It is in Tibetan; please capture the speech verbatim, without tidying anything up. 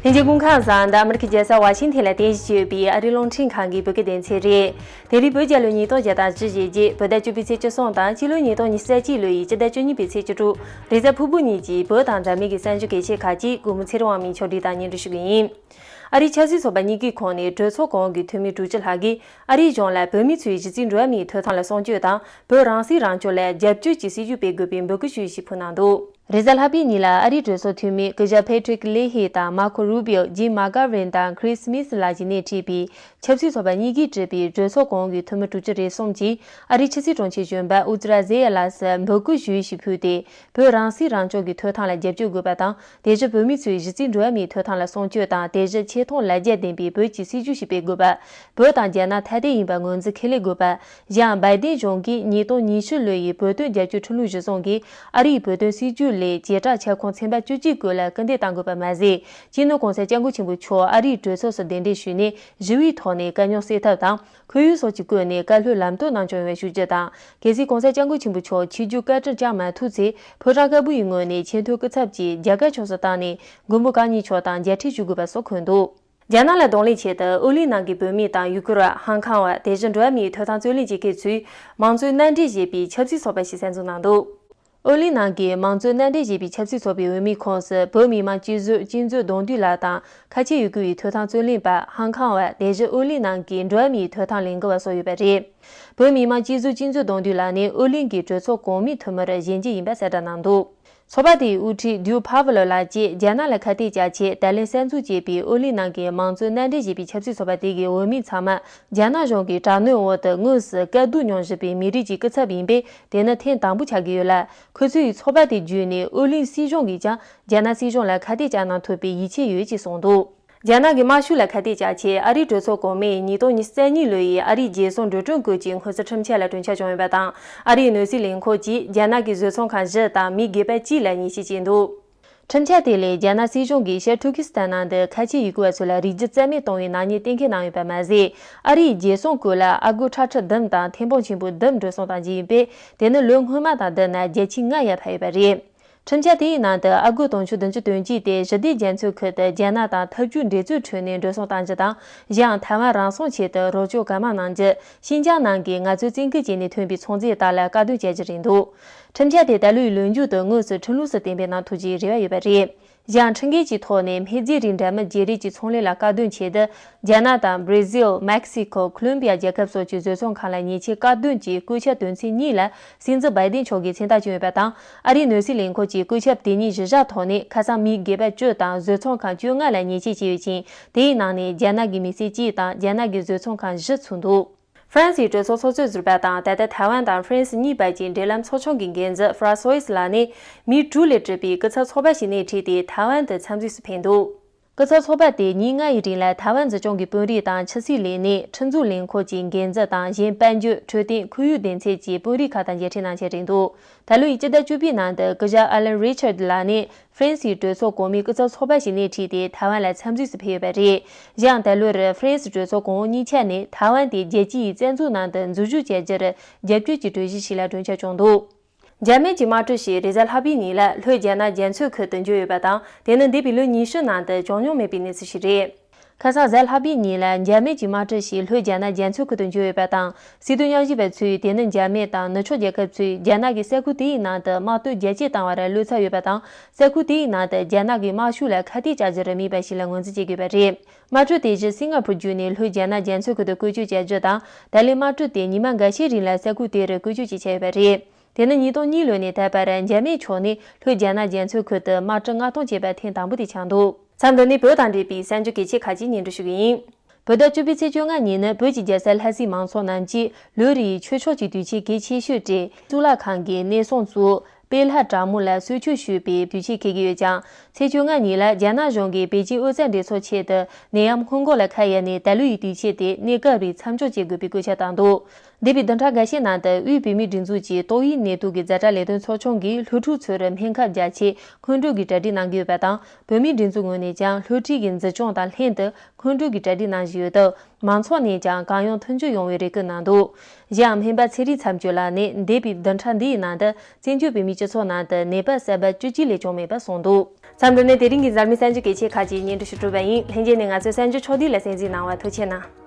དེ་རྗེས་དགུན་ཁ་བཟང་འདི་ཨ་མི་རི་ཀའི་རྒྱལ་ས་ཝ་ཤིང་ཐན་ལ་རྟེན་གཞི་བྱས་ཡོད་པའི་ཨ་རིའི་རླུང་འཕྲིན་ཁང་གི་བོད་སྐད་སྡེ་ཚན་རེད། དེ་རིང་བོད་རྒྱལ་ལོའི་ཉིས་སྟོང་བརྒྱ་དང་བཅུ་ཞེ་བརྒྱད། བོད་ཟླ་བཅུ་པའི་ཚེས་བཅུ་གསུམ་དང་ཕྱི་ལོའི་ཉིས་སྟོང་ཉི་ཤུ་རྩ་གཅིག་ལོའི་སྤྱི་ཟླ་བཅུ་གཉིས་པའི་ཚེས་བཅུ་དྲུག་རེས་གཟའ་ཕུར་བུ་ཉིན་གྱི་བོད་དང་འཛམ་གླིང་གི་གསར་འགྱུར་གལ་ཆེ་ཁག་ཅིག་གུས་མོ་ཚེ་རིང་དབང་མོས་ཕྱོགས་སྒྲིག་དང་སྙན་སྒྲོན་ཞུ་གི་ཡིན། ཨ་རིའི་ཆབ་སྲིད་ཚོགས་པ་གཉིས་ཀའི་ཁོངས་ནས་གྲོས་ཚོགས་གོང་གི་འཐུས་མི་དྲུག་ཅུ་ལྷག་གིས་ཨ་རིའི་གཞུང་ལ་བོད་མི་ཚོའི་གཞི་རྩའི་འགྲོ་བ་མིའི་ཐོབ་ཐང་ལ་སྲུང་སྐྱོབ་དང་བོད་རང་སྲིད་རང་སྐྱོང་ལ་རྒྱབ་སྐྱོར་གྱི་སྲིད་ཇུས་སྤེལ་དགོས་པའི་འབོད་སྐུལ་ཞུ་ཡིག་ཞིག་ཕུལ་གནང་འདུག་རེས་གཟའ་ལྷག་པའི་ཉིན་ལ་ཨ་རིའི་གྲོས་ཚོགས་འཐུས་མི་སྐུ་ཞབས་Patrick Leahy དང་Marco Rubio, Jim McGovern དང་Chris Smith ལགས་ཀྱིས་སྣེ་ཁྲིད་པའི་ཆབ་སྲིད་ཚོགས་པ་གཉིས་ཀས་གྲུབ་པའི་གྲོས་ཚོགས་གོང་གི་འཐུས་མི་དྲུག་ཅུ་རེ་གསུམ་གྱིས་ཨ་རིའི་ཕྱི་སྲིད་དྲུང་ཆེ་གཞོན་པ་ཨུ་ཛི་ར་ཟེ་ཡ་ལགས་སུ་འབོད་སྐུལ་ཞུ་ཡིག་ཞིག་ཕུལ་ཏེ། བོད་རང་སྲིད་རང་སྐྱོང་གི་ཐོབ་ཐང་ལ་རྒྱབ་སྐྱོར་དགོས་པ་དང་། དེ་བཞིན་བོད་མི་ཚོའི་གཞི་རྩའི་འགྲོ་བ་མིའི་ཐོབ་ཐང་ལ་སྲུང་སྐྱོབ་དང་། དེ་བཞིན་ཆེ་མཐོང་ལ་རྒྱ་ལྡན་པའི་བོད་ཀྱི་སྲིད་ཇུས་ཤིག་སྤེལ་དགོས་པ། བོད་དང་རྒྱ་ནག་ཐ་དད་ཡིན་པ་ངོས་འཛིན་ཁས་ལེན་དགོས་པ། གཞན་བའི་ཏིན་གཞུང་གིས་ཉིས་སྟོང་ཉི་ཤུ་ལོའི་བོད་དོན་རྒྱབ་སྐྱོར་ཁྲིམས་ལུགས་གཞི་བཟུང་གིས་ཨ་རིའི་བོད་དོན་སྲིད་ཇུས་ལས་བྱེ་བྲག་ཁྱབ་ཁོངས་ཚན་པ་བཅུ་གཅིག་སྐོར་ལ་སྐུལ་འདེད་གཏང་དགོས་པ་མ་ཟད། སྤྱི་ནོར་གོང་ས་སྐྱབས་མགོན་ཆེན་པོ་མཆོག་ཨ་རིའི་གྲོས་ཚོགས་སུ་གདན་འདྲེན་ཞུས་ནས་ཞི་བའི་ཐོག་ནས་དཀའ་རྙོག་སེལ་ཐབས་དང་། ཁོར་ཡུག་སོགས་ཀྱི་སྐོར་ནས་བཀའ་སློབ་ལམ་སྟོན་གནང་སྐྱོང་ཡོང་བའི་ཞུ་རྒྱུ་དང་། གལ་སྲིད་གོང་ས་སྐྱབས་མགོན་ཆེན་པོ་མཆོག་ཆིབས་བསྒྱུར་བཀའ་དྲིན་བསྐྱང་མ་ཐུབ་ཚེ། ཕོ་བྲང་དཀར་པོ་ཡི་ངོས་ནས་ཆེས་མཐོའི་སྐུ་ཚབ་ཅིག་རྒྱ་གར་ཕྱོགས་སུ་བཏང་ནས། མགོན་པོ་གང་ཉིད་མཆོག་དང་མཇལ་འཕྲད་ཞུ་དགོས་པ་སོགས་འཁོད་འདུག་རྒྱ་ནག་ལ་གདོང་ལེན་ཆེད་དུ་ཨོ་གླིང་ནང་གི་བོད་མི་དང་ཡུ་གུར་བ། ཧང་ཁང་བ། དེ་བཞིན་འགྲོ་བ་མིའི་ཐོབ་ཐང་རྩོད་ལེན་བྱེད་མཁན་ཚོས་མང་གཙོའི་མནའ་འབྲེལ་ཞེས་པའི་ཆབ་སྲིད་ཚོགས་པ་ཞིག་གསར་འཛུགས་གནང་འདུག་ཨོ་གླིང་ནང་གི་མང་གཙོའི་མནའ་འབྲེལ་ཞེས་པའི་ཆབ་སྲིད་ཚོགས་པའི་འོས་མིའི་ཁོངས་སུ་བོད་མི་མང་སྤྱི་ཟུར་གཅིག་མཛོད་གདུང་འདུས་ལགས་དང་། ཁ་ཆེ་ཡུ་གུར་བའི་ཐོབ་ཐང་རྩོད་ལེན་པ། ཧང་ཁང་བ། དེ་བཞིན་ཨོ་གླིང་ནང་གི་འགྲོ་བ་མིའི་ཐོབ་ཐང་ལས་འགུལ་བ་སོགས་ཡོད་པ་རེད། བོད་མི་མང་སྤྱི་ཟུར་གཅིག་མཛོད་གདུང་འདུས་ལགས་ནི་ཨོ་གླིང་གི་གྲོས་ཚོགས་གོང་མའི་འཐུས་མིར་བཞེངས་རྒྱུ་ཡིན་པ་གསལ་བསྒྲགས་གནང་འདུག་ཚོགས་པ་དེའི་དབུ་ཁྲིད་Drew Parvell ལགས་ཀྱིས་རྒྱ་ནག་ལ་ཁ་གཏད་བཅག་ཆེད་ད་ལན་གསར་འཛུགས་བྱས་པའི་ཨོ་གླིང་ནང་གི་མང་གཙོའི་མནའ་འབྲེལ་ཞེས་པའི་ཆབ་སྲིད་ཚོགས་པ་དེ་གའི་འོས་མི་ཚང་མ་རྒྱ་ནག་གཞུང་གི་དྲག་གནོན་འོག་ཏུ་དངོས་སུ་དཀའ་སྡུག་མྱོང་བཞིན་པའི་མི་རིགས་ཀྱི་སྐུ་ཚབ་ཡིན་པས། དེ་ནི་ཐེངས་དང་པོ་ཆགས་ཀྱི་ཡོད་ལ། ཁོ་ཚོས་ཚོགས་པ་དེ་བརྒྱུད་ནས་ཨོ་གླིང་སྲིད་གཞུང་གིས་ཀྱང་རྒྱ་ནག་སྲིད་གཞུང་ལ་ཁ་གཏད་བཅག་གནང་ཐུབ་པའི་ཡིད་ཆེས་ཡོད་ཅེས་གསུངས་འདུག་རྒྱ་ནག་གི་དམར་ཤོག་ལ་ཁ་གཏད་བཅག་ཆེད་ཨ་རིའི་གྲོས་ཚོགས་གོང་མས་ཉིས་སྟོང་ཉི་ཤུ་རྩ་གཉིས་ལོའི་ཨ་རིའི་རྒྱལ་སྲུང་འགྲོ་གྲོན་སྐོར་གྱི་སྔོན་རྩིས་ཁྲིམས་འཆར་ལ་གྲོས་འཆར་བྱུང་ཡོད་པ་དང་། ཨ་རིའི་གནོད་སེལ་ལས་ཁུངས་ཀྱིས་རྒྱ་ནག་གི་བཟོ་ཚོང་ཁང་བཞི་དང་མི་སྒེར་པ་གཅིག་ལ་ཉེས་ཆད་བཅད་འདུག་ཁྲིམས་འཆར་དེ་ལས་རྒྱ་ནག་སྲིད་གཞུང་གིས་ཤར་ཏུར་ཀི་སི་ཐན་ནང་དུ་ཁ་ཆེ་ཡུ་གུར་བ་ཚོ་ལ་རིགས་རྒྱུད་རྩ་མེད་གཏོང་བའི་ནག་ཉེས་གཏན་འཁེལ་གནང་ཡོད་པ་མ་ཟད། ཨ་རིའི་རྒྱལ་སྲུང་སྐོར་ལ་ཨ་སྒོར་ཁྲག་ཁྲིག་བདུན་དང་ཐེར་འབུམ་ཆེན་པོ་བདུན་འགྲོ་སོང་གཏང་རྒྱུ་ཡིན་པས། དེ་ནི་ལོ་སྔོན་མ་དང་བསྡུར་ན་བརྒྱ་ཆ་ལྔ་ཡར་འཕར་ཡོད་པ་རེད། ཁྲིམས་འཆར་དེའི་ནང་དུ་ཨ་སྒོར་དུང་ཕྱུར་བདུན་ཅུ་དོན་གཅིག་དེ་ཞི་བདེ་རྒྱ་མཚོའི་ཁུལ་དུ་རྒྱ་ནག་དང་འཐབ་ཇུས་འགྲན་རྩོད་ཁྲོད་ནས་འགྲོ་སོང་གཏང་རྒྱུ་དང་། གཞན་ཡང་ཐའེ་ཝན་རང་སྲུང་ཆེད་དུ་རོགས་སྐྱོར་གང་མང་གནང་རྒྱུ། ཤིན་ཅང་ནང་གི་ང་ཚོའི་བཙན་སྐུལ་བྱས་ནས་ཐོན་པའི་ཚོང་རྫས་དག་ལ་བཀག་སྡོམ་བྱ་རྒྱུ་རེད་འདུག་ཁྲིམས་འཆར་དེ་ད་ལོའི་ལོ་མཇུག་ཏུ་དངོས་སུ་ཁྲིམས་ལུགས་སུ་གཏན་འབེབས་གནང་ཐུབ་རྒྱུའི་རེ་བ་ཡོད་པ་རེད། གཞན་ཁྲིམས་འགལ་གྱི་ཐོག་ནས་སྨན་རྫས་རིགས་འདྲ་མིན་བརྗེ་རེས་ཀྱི་ཚོང་ལས་ལ་བཀག་སྡོམ་ཆེད་དུ། རྒྱ་ནག་དང་བྷི་ར་ཟིལ། མེག་སི་ཁོ། ཁོ་ལོམ་བི་ཡ་རྒྱལ་ཁབ་སོགས་ཀྱི་བཟོ་ཚོང་ཁང་ལ་ཉེས་ཆད་བཀག་སྡོམ་གྱི་བཀོད་ཁྱབ་དོན་ཚན་གཉིས་ལ་སྲིད་འཛིན་བྷའི་ཏིན་མཆོག་གིས་མཚན་རྟགས་བསྐྱོན་ཡོད་པ་དང་། ཨ་རིའི་གནོད་སེལ་ལས་ཁུངས་ཀྱིས་བཀོད་ཁྱབ་དེ་གཉིས་གཞི་བཞག་ཐོག་ནས་ཁ་སང་མི་སྒེར་པ་བཅུ་དང་བཟོ་ཚོང་ཁང་བཅོ་ལྔ་ལ་ཉེས་ཆད་བཅད་ཡོད་ཅིང་། དེའི་ནང་ནས་རྒྱ་ནག་གི་མི་སེར་གཅིག་དང་རྒྱ་ནག་གི་བཟོ་ཚོང་ཁང་བཞི་ཚུད་འདུག་ཧྥ་རན་སིའི་གྲོས་ཚོགས་ཚོགས་གཙོས་ཟུར་པ་དང་ད་ལྟ་ཐའེ་ཝན་དང་ཧྥ་རན་སི་གཉིས་བར་གྱི་འབྲེལ་ལམ་ཚོགས་ཆུང་གི་འགན་འཛིན་ཧྥ་ར་སོ་ཨིས་ལགས་ནི་མི་དྲུག་ལས་གྲུབ་པའི་སྐུ་ཚབ་ཚོགས་པ་ཞིག་སྣེ་ཁྲིད་དེ་ཐའེ་ཝན་དུ་འཚམས་གཟིགས་སུ་ཕེབས་འདུག་སྐུ་ཚབ་ཚོགས་པ་དེས་ཉིན་ལྔ་ཡི་རིང་ལ་ཐའེ་ཝན་འཛིན་སྐྱོང་གི་དཔོན་རིགས་དང་ཕྱི་སྲིད་ལས་སྣེ། ཁྲིམས་འཛུགས་ལས་ཁུངས་ཀྱི་འགན་འཛིན་དང་གཞན་དཔལ་འབྱོར། འཕྲོད་བསྟེན། ཁོར་ཡུག་སྡེ་ཚན་གྱི་དཔོན་རིགས་ཁག་དང་མཇལ་འཕྲད་གནང་འཆར་རེད་འདུག་ད་ལོའི་སྤྱི་ཟླ་བཅུ་པའི་ནང་དུ་སྐུ་ཞབས་ཨ་ལན་རི་ཆར་ལགས་ནི་ཧྥ་རན་སིའི་གྲོས་ཚོགས་གོང་མའི་སྐུ་ཚབ་ཚོགས་པ་ཞིག་སྣེ་ཁྲིད་དེ་ཐའེ་ཝན་ལ་འཚམས་གཟིགས་སུ་ཕེབས་ཡོད་པ་རེད། གཞན་ཡང་ད་ལོར་ཧྥ་རན་སི་གྲོས་ཚོགས་གོང་འོག་གཉིས་ཆ་ནས་ཐའེ་ཝན་དེ་རྒྱལ་སྤྱིའི་རྩ་འཛུགས་ནང་དུ་འཛུལ་ཞུགས་བྱ་རྒྱུར་རྒྱབ་སྐྱོར་གྱི་གྲོས་གཞི་ཞིག་ལ་གྲོས་འཆར་བྱུང་འདུག་འཇར་མན་གྱི་དམག་གྲུ་ཞིག་རེས་གཟའ་ལྷག་པའི་ཉིན་ལ་ལྷོ་རྒྱ་ནག་རྒྱ་མཚོའི་ཁུལ་དུ་འབྱོར་ཡོད་པ་དང་། དེ་ནི་འདས་པའི་ལོ་ཉི་ཤུ་ནང་དུ་བྱུང་མྱོང་མེད་པའི་གནས་ཚུལ་ཞིག་རེད། ཁ་སང་གཟའ་ལྷག་པའི་ཉིན་ལ་འཇར་མན་གྱི་དམག་གྲུ་ཞིག་ལྷོ་རྒྱ་ནག་རྒྱ་མཚོའི་ཁུལ་དུ་འབྱོར་ཡོད་པ་དང་། སྲིད་དོན་དབྱེ་ཞིབ་པ་ཚོས་དེ་ནི་འཇར་མན་དང་ནུབ་ཕྱོགས་རྒྱལ་ཁབ་ཚོས་རྒྱ་ནག་གིས་ས་ཁུལ་དེའི་ནང་དུ་དམག་དོན་རྒྱ་སྐྱེད་བཏང་བར་བློ་འཚབ་ཡོད་པ་དང་། ས་ཁུལ་དེའི་ནང་དུ་རྒྱ་ནག་གི་དམག་ཤུགས་ལ་ཁ་གཏད་བཅག་རྒྱུར་དམིགས་པ་ཞིག་ལ་ངོས་འཛིན་བྱེད་དགོས་པ་རེད། དམག་གྲུ་དེ་བཞིན་སིང་ག་ཕུར་བརྒྱུད་ནས་ལྷོ་རྒྱ་ནག་རྒྱ་མཚོའི་ཁུལ་དུ་བཀོལ་སྤྱོད་བྱ་རྒྱུ་དང་། ད་ལན་དམག་གྲུ་དེ་ཉི་མ་འགའ་ཤས་རིང་ལ་ས་ཁུལ་དེར་བཀོལ་སྤྱོད་བྱེད་འཆར་ཡོད་པ་རེད། དེ་ནི་ཉིས་སྟོང་གཉིས་ལོ་ནས་ད་བར་འཇར་མན་ཕྱོགས་ནས་ལྷོ་རྒྱ་ནག་རྒྱ་མཚོའི་ཁུལ་དུ་དམག་གྲུ་མངགས་གཏོང་བྱས་པ་ཐེངས་དང་པོ་དེ་ཆགས་འདུག་མཚམས་འདི་ནས་བོད་དང་འབྲེལ་བའི་གསར་འགྱུར་གལ་ཆེ་ཁག་ཅིག་སྙན་སྒྲོན་ཞུ་གི་ཡིན། བོད་ཟླ་བཅུ་པའི་ཚེས་བཅོ་ལྔ་ཉིན་ནི་བོད་ཀྱི་རྒྱལ་ས་ལྷ་སའི་མང་ཚོགས་རྣམས་ཀྱིས་ལོ་རེའི་ཆོས་ཕྱོགས་ཀྱི་དུས་ཆེན་གལ་ཆེ་ཤོས་ཏེ་གཙུག་ལག་ཁང་གི་གནས་སྲུང་གཙོ་བོ་དཔལ་ལྷ་དྲག་མོ་ལ་གསོལ་མཆོད་ཞུས་པའི་དུས་ཆེན་འཁེལ་གྱི་ཡོད་ཀྱང་། ཚེས་བཅོ་ལྔ་ཉིན་ལ་རྒྱ་ནག་གཞུང་གིས་པེ་ཅིན་དབུས་གཙང་འགྲན་ཚོགས་ཆེད་དུ་ནད་ཡམས་སྔོན་འགོག་ལ་ཁ་གཡར་ནས་ད་ལོའི་དུས་ཆེན་དེ་གནས་སྐབས་རིང་མཚམས་འཇོག་བྱེད་དགོས་པའི་བཀོད་ཁྱབ་བཏང་འདུག་འདས་པའི་བདུན་ཕྲག་འགའ་ཤས་ནང་དུ་དབུས་བོད་མིའི་སྒྲིག་འཛུགས་ཀྱི་ཏོག་དབྱིབས་ནད་དུག་གི་ཛ་དྲག་ལས་དོན་ཚོགས་ཆུང་གིས་སློབ་ཕྲུག་ཚོར་སྨན་ཁབ་རྒྱག་ཆེད་སྔོན་འགྲོ་གི་གྲ་སྒྲིག་གནང་གི་ཡོད་པ་དང་། བོད་མིའི་སྒྲིག་འཛུགས་ངོས་ནས་ཀྱང་སློབ་ཁྲིད་ཀྱི་འཛིན་སྐྱོང་དང་ལྷན་དུ་སྔོན་འགྲོ་གི་གྲ་སྒྲིག་གནང་བཞིན་ཡོད་སྟབས། མང་ཚོགས་ནས་ཀྱང་གང་ཡོང་མཐུན་འགྱུར་ཡོང་བའི་རེ་སྐུལ་གནང་འདུག་གཞན་ཡང་སྨན་པ་ཚེ་རིང་མཚམས་གཅོད་ལགས་ནས་འདས་པའི་བདུན་ཕྲག་འདིའི་ནང་དུ་བཙན་བྱོལ་བོད་མིའི་སྤྱི་ཚོགས་ནང་དུ་ནད་པ་གསར་པ་བཅུ་གཅིག་ལས་བྱུང་མེད་པ་གསུངས་འདུག་མཚམས་འདི་ནས་དེ་རིང་གི་གཟའ་མིག་གསར་འགྱུར་གལ་ཆེ་ཁག་ཅིག་སྙན་སྒྲོན་ཞུ་གྲུབ་པ་ཡིན། ལྷན་རྒྱས་ནས་ང་ཚོའི་གསར་འགྱུར་ཕྱོགས་བསྡུས་ལ་གསན་གཟིགས་གནང་བར་ཐུགས་རྗེ་གནང་།